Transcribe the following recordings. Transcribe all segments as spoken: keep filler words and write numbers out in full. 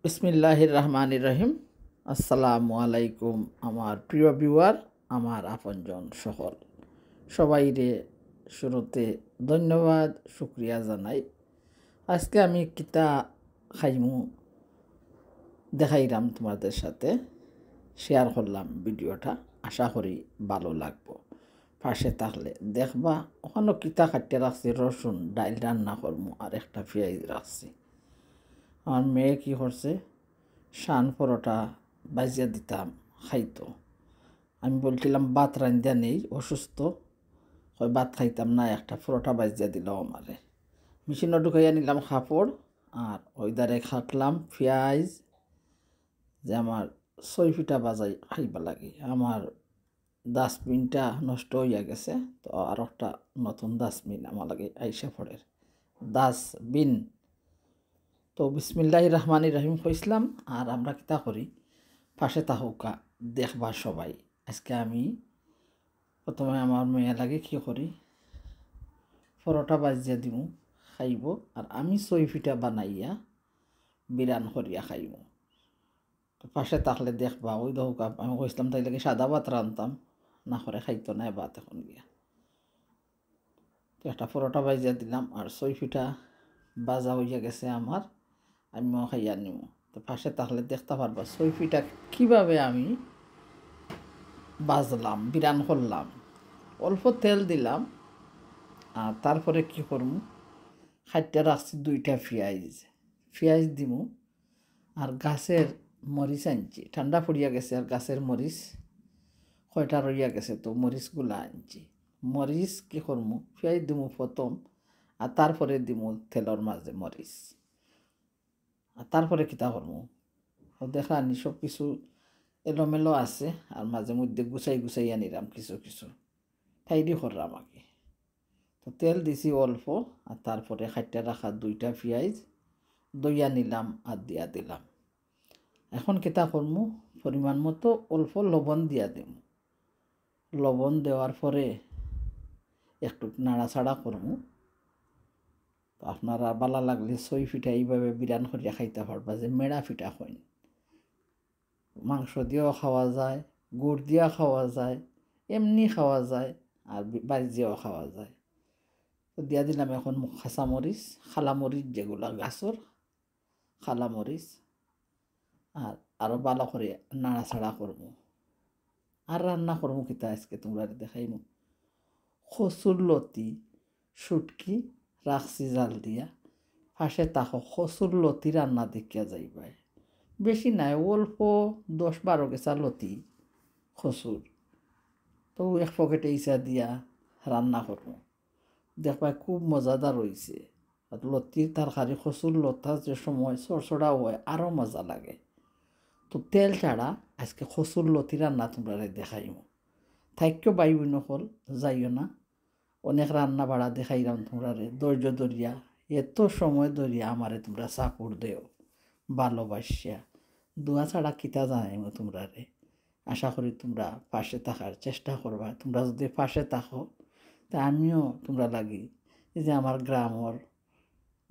বিসমিল্লাহির রহমানির রহিম। আসসালামু আলাইকুম আমার প্রিয় ভিউয়ার, আমার আপনজন সকল। সবাইরে শুরুতে ধন্যবাদ, শুকরিয়া জানাই। আজকে আমি কিতা খাইমু দেখাইরাম তোমাদের সাথে, শেয়ার করলাম ভিডিওটা, আশা করি ভালো লাগবো। পাশে থাকলে দেখবা, ওখানো কিতা কাটিয়া রাখছি, রসুন, ডাইল রান্না করমু, আর একটা পিয়াইজ রাখছি। আমার মেয়ে কি করছে, শান পরোটা ভাজিয়া দিতাম, খাইতো। আমি বলছিলাম, "ভাত রান্ধিয়া নেই, অসুস্থ, কয় ভাত খাইতাম না, একটা পরোটা ভাজিয়া দিলাও আমারে।" মেশিনো ঢুকাইয়া নিলাম কাপড়, আর ওই ধারে কাটলাম পিয়াইজ, যে আমার ছয় ফিটা ভাজাই খাইবা লাগি। আমার ডাস্টবিনটা নষ্ট হইয়া গেছে, তো আর একটা নতুন ডাস্টবিন আমার লাগি আইসা পড়ের। ডাস্টবিন। তো বিসমিল্লাহির রহমানির রহিম কইছিলাম, আর আমরা কিতা করি, পাশে থাকউক্কা, দেখবা সবাই। আজকে আমি প্রথমে আমার মেয়ে লাগি কি করি, পরোটা ভাজিয়া দিমু, খাইবো, আর আমি ছয় ফিটা বানাইয়া বিরান করিয়া খাইমু। তো পাশে থাকলে দেখবা, ওই দেখউক্কা, আমি কইছিলাম তাইর লাগি সাদা ভাত রানতাম, না করে খাইতো নায় ভাত এখন গিয়া। তো একটা পরোটা ভাজিয়া দিলাম, আর ছয় ফিটা ভাজা হইয়া গেছে আমার, আমিও খাইয়া নিমু। তো পাশে থাকলে দেখতা পারবা ছয় ফিটা কিভাবে আমি ভাজলাম, বিরান করলাম। অল্প তেল দিলাম, আর তারপরে কি করমু, কাটিয়া রাখছি দুইটা পিয়াইজ, পিয়াইজ দিমু। আর গাছের মরিচ আনছি, ঠান্ডা পড়িয়া গেছে, আর গাছের মরিচ কয়টা রইয়া গেছে, তো মরিচগুলা আনছি। মরিচ কি করমু, পিয়াইজ দিমু প্রথম, আর তারপরে দিমু তেলর মাঝে মরিচ। আর তারপরে কিতা করমু, ও দেখরানি সব কিছু এলোমেলো আছে, আর মাঝে মধ্যে গুছাই গুছাইয়া নিরাম কিছু কিছু, tidy কররাম আগে। তো তেল দিছি অল্প, আর তারপরে কাটিয়া রাখা দুইটা পিয়াইজ ধইয়া নিলাম আর দিয়া দিলাম। এখন কিতা করমু, পরিমাণ মতো অল্প লবণ দিয়া দিমু। লবণ দেওয়ার পরে একটু নাড়াচাড়া করমু। তো আপনারা ভালা লাগলে ছয় ফিটা এইভাবে বিরান করিয়া খাইতা পারবা, যে মেড়া ফিটা কইন। মাংস দিয়াও খাওয়া যায়, গুড় দিয়া খাওয়া যায়, এমনি খাওয়া যায়, আর বি-, ভাজিয়াও খাওয়া যায়। তো দিয়া দিলাম এখন মু-, কাঁচা মরিচ, কালা মরিচ যেগুলা গাছর, কালা মরিচ, আর আরো ভালা করি নাড়াচাড়া করমু। আর রান্না করমু কিতা আজকে তোমরারে দেখাইমু। কচুর লতি, শুটকি রাখছি জাল দিয়া। পাশে থাকো, কচুর লতি রান্না দেখিয়া যাইবায়। বেশি নায়, অল্প দশ বারো গেছা লতি কচুর। তো এক পকেটে ইসা দিয়া রান্না করমু। দেখবায় খুব মজাদার হইছে। আর লতির তরকারি, কচুর লতা যে সময় চড়চড়া হয়, আরো মজা লাগে। তো তেল ছাড়া আজকে কচুর লতি রান্না তোমরারে দেখাইমু। থাইক্য ভাই বইন অকল, যাইও না। অনেক রান্না বাড়া দেখাইলাম তোমরারে, ধৈর্য ধরিয়া, এত সময় ধরিয়া আমারে তোমরা support দেও, ভালোবাসিয়া। দোয়া ছাড়া কিতা জানাইমু তোমরারে। আশা করি তোমরা পাশে থাকার চেষ্টা করবা। তোমরা যদি পাশে থাকো, তে আমিও তোমরা লাগি, এই যে আমার গ্রামর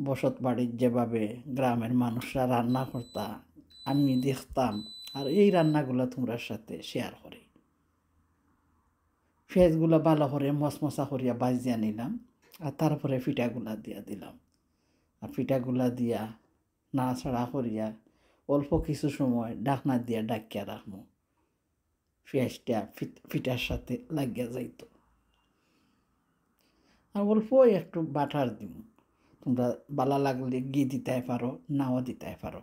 বসত বাড়ির যেভাবে গ্রামের মানুষরা রান্না করতা, আমি দেখতাম, আর এই রান্নাগুলা তোমরার সাথে শেয়ার করি। পিয়াইজগুলা ভালা করি মচমচা করিয়া ভাজিয়া নিলাম, আর তারপরে ফিটাগুলা দিয়া দিলাম। আর ফিটাগুলা দিয়া নাড়াচাড়া করিয়া অল্প কিছু সময় ঢাকনা দিয়া ঢাকিয়া রাখমু। পিয়াইজটা ফিট-, ফিটার সাথে লাগিয়া যাইতো। আর অল্প একটু বাটার দিমু। তোমরা ভালা লাগলে ঘি দিতায় পারো, নাও দিতায় পারো,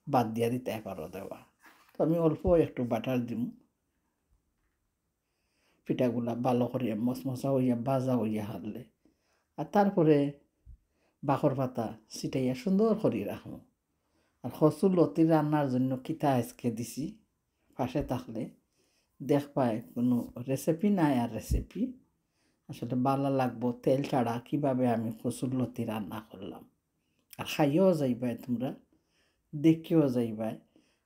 বাদ দিয়া দিতায় পারো দেওয়া। তো আমি অল্প একটু বাটার দিমু। ফিটাগুলা ভালা করিয়া মচমচা হইয়া ভাজা হইয়া হারলে, আর তারপরে বাখর পাতা ছিটাইয়া সুন্দর করি রাখমু। আর কচুর লতি রান্নার জন্য কিতা আজকে দিছি, পাশে থাকলে দেখবায় কোনো recipe নাই আর recipe। আসলে ভালা লাগবো তেল ছাড়া কিভাবে আমি কচুর লতি রান্না করলাম। আর খাইয়াও যাইবায় তোমরা, দেখিয়াও যাইবায়।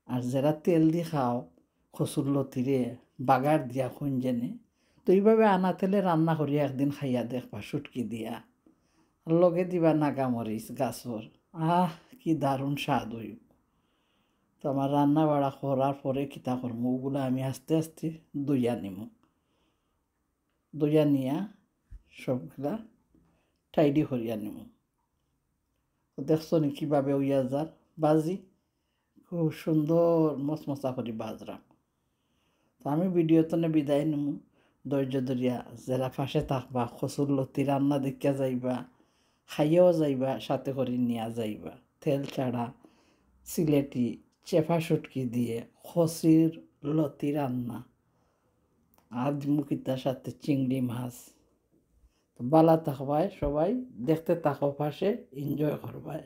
আর যেরা তেল দি খাও, কচুর লতিরে বাগার দিয়া কইন যেনে, তো এইভাবে আনা তেলে রান্না করিয়া একদিন খাইয়া দেখবা শুটকি দিয়া। আর লগে দিবা নাগা মরিচ গাছর, আহ, কি দারুণ স্বাদ হইব। তো আমার রান্না বাড়া করার পরে কিতা করমু, ওগুলা আমি আস্তে আস্তে ধইয়া নিমু। ধইয়া নিয়া সবগুলা টাইডি করিয়া নিমু। তো দেখছো নি কিভাবে অইয়া যার ভাজি? খুব সুন্দর মচমচা করি ভাজরাম। তো আমি ভিডিও তনে বিদায় নিমু। ধৈর্য ধরিয়া যেরা পাশে থাকবা, কচুর লতি রান্না দেখিয়া যাইবা, খাইয়াও যাইবা, সাথে করি নিয়া যাইবা। তেল ছাড়া সিলেটি চেপা শুটকি দিয়ে কচুর লতি রান্না। আর দিমু কিতার সাথে চিংড়ি মাছ। তো বালা থাকবায় সবাই, দেখতে থাকো পাশে, এনজয় করবায়।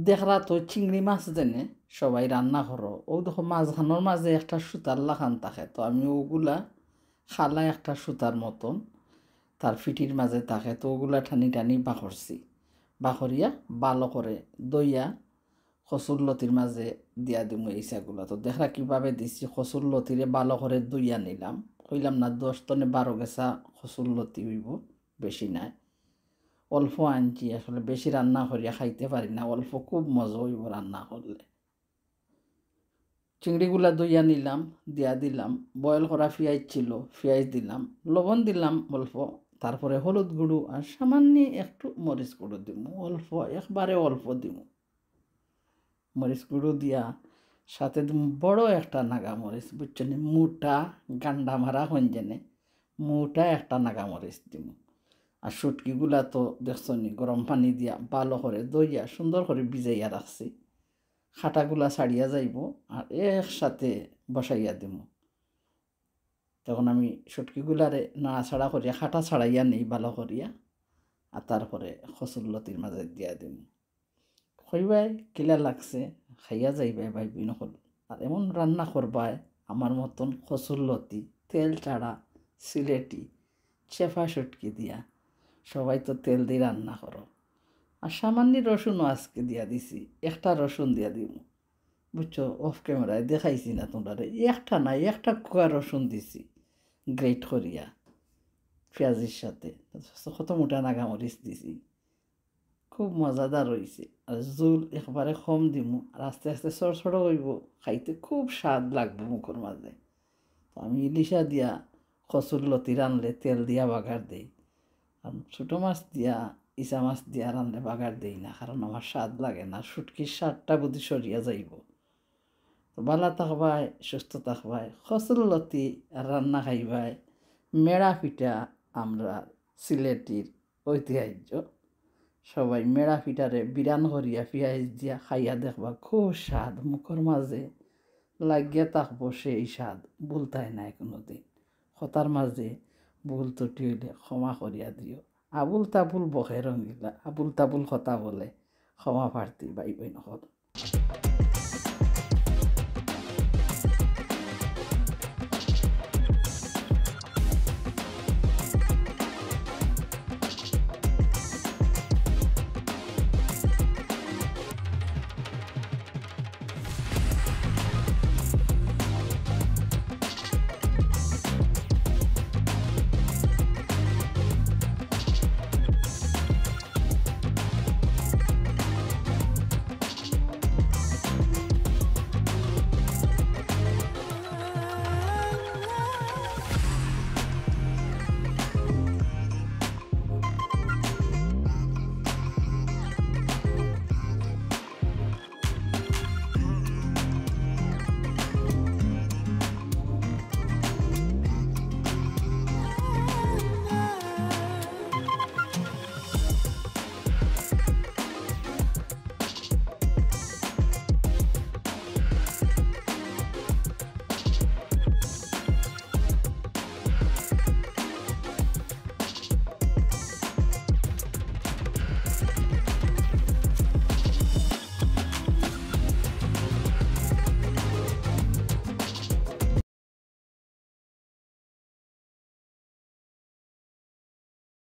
দেখরা তো চিংড়ি মাছ যেনে সবাই রান্না করো, ও দেখো মাঝখানোর মাঝে একটা সুতার লাখান থাকে, তো আমি ওগুলা খালা একটা সুতার মতন তার ফিটির মাঝে থাকে, তো ওগুলা টানি টানি বাখরছি। বাখরিয়া বালো করে ধইয়া কচুর লতির মাঝে দিয়া দিমু এই ইছাগুলা। তো দেখরা কিভাবে দিছি, কচুর লতিরে বালো করে ধইয়া নিলাম। কইলাম না, দশ তনে বারো গেছা কচুর লতি অইবো, বেশি নায়। অল্প আনছি, আসলে বেশি রান্না করিয়া খাইতে পারি না, অল্প খুব মজা অইবো রান্না করলে। চিংড়িগুলা ধইয়া নিলাম, দিয়া দিলাম। বয়েল করা পিয়াইজ ছিল, পিয়াইজ দিলাম, লবণ দিলাম অল্প, তারপরে হলুদ গুঁড়ো আর সামান্য একটু মরিচ গুঁড়ো দিমু, অল্প, একবারে অল্প দিমু। মরিচ গুঁড়ো দিয়া সাথে দিমু বড় একটা নাগা মরিচ, বুঝছো নি? মোটা, গান্ডা মারা কইন যেনে, মোটা একটা নাগা মরিচ দিমু। আর শুটকিগুলা তো দেখছো নি, গরম পানি দিয়া বালো করে ধইয়া সুন্দর করে ভিজাইয়া রাখছি। কাটাগুলা ছাড়িয়া যাইবো, আর একসাথে বসাইয়া দিমু। তখন আমি শুটকিগুলারে নাড়াচাড়া করিয়া কাটা ছাড়াইয়া নেই বালো করিয়া, আর তারপরে কচুর লতির মাঝে দিয়া দিমু। কইবায় কিলা লাগছে, খাইয়া যাইবায় ভাই বইন অকল। আর এমন রান্না করবায় আমার মতন কচুর লতি, তেল ছাড়া, সিলেটি, চেপা শুটকি দিয়া। সবাই তো তেল দি রান্না করো। আর সামান্য রসুনও আজকে দিয়া দিছি, একটা রসুন দিয়া দিমু। বুঝছো, অফ ক্যামেরায় দেখাইছি না তোমরারে, একটা না, একটা কোয়া রসুন দিছি গ্রেট করিয়া পিয়াজির সাথে। কত মোটা নাগা মরিচ দিছি, খুব মজাদার অইছে। আর ঝুল একবারে কম দিমু, আর আস্তে আস্তে সড়সড় অইবো, খাইতে খুব স্বাদ লাগবো মুখর মাঝে। তো আমি ইলিশা দিয়া কচুর লতি রানলে তেল দিয়া বাগার দেই, আর ছোটো মাছ দিয়া, ইছা মাছ দিয়া রানলে বাগার দেই না, কারণ আমার স্বাদ লাগে না, শুটকির স্বাদটা বুঝি সরিয়া যাইবো। তো বালা থাকবায়, সুস্থ থাকবায়, কচুর লতি রান্না খাইবায়, মেড়া পিঠা আমরা সিলেটির ঐতিহ্য। সবাই মেড়া পিঠারে বিরান করিয়া পিয়াইজ দিয়া খাইয়া দেখবা, খুব স্বাদ, মুখর মাঝে লাগিয়া থাকবো সেই স্বাদ, ভুলতায় নায় কোনোদিন। কথার মাঝে ভুল ত্রুটি অইলে ক্ষমা করিয়া দিও। আবুল তাবুল বকে রঙ্গিলা, আবুল তাবুল কথা বলে, ক্ষমা প্রার্থী ভাই বইন অকল।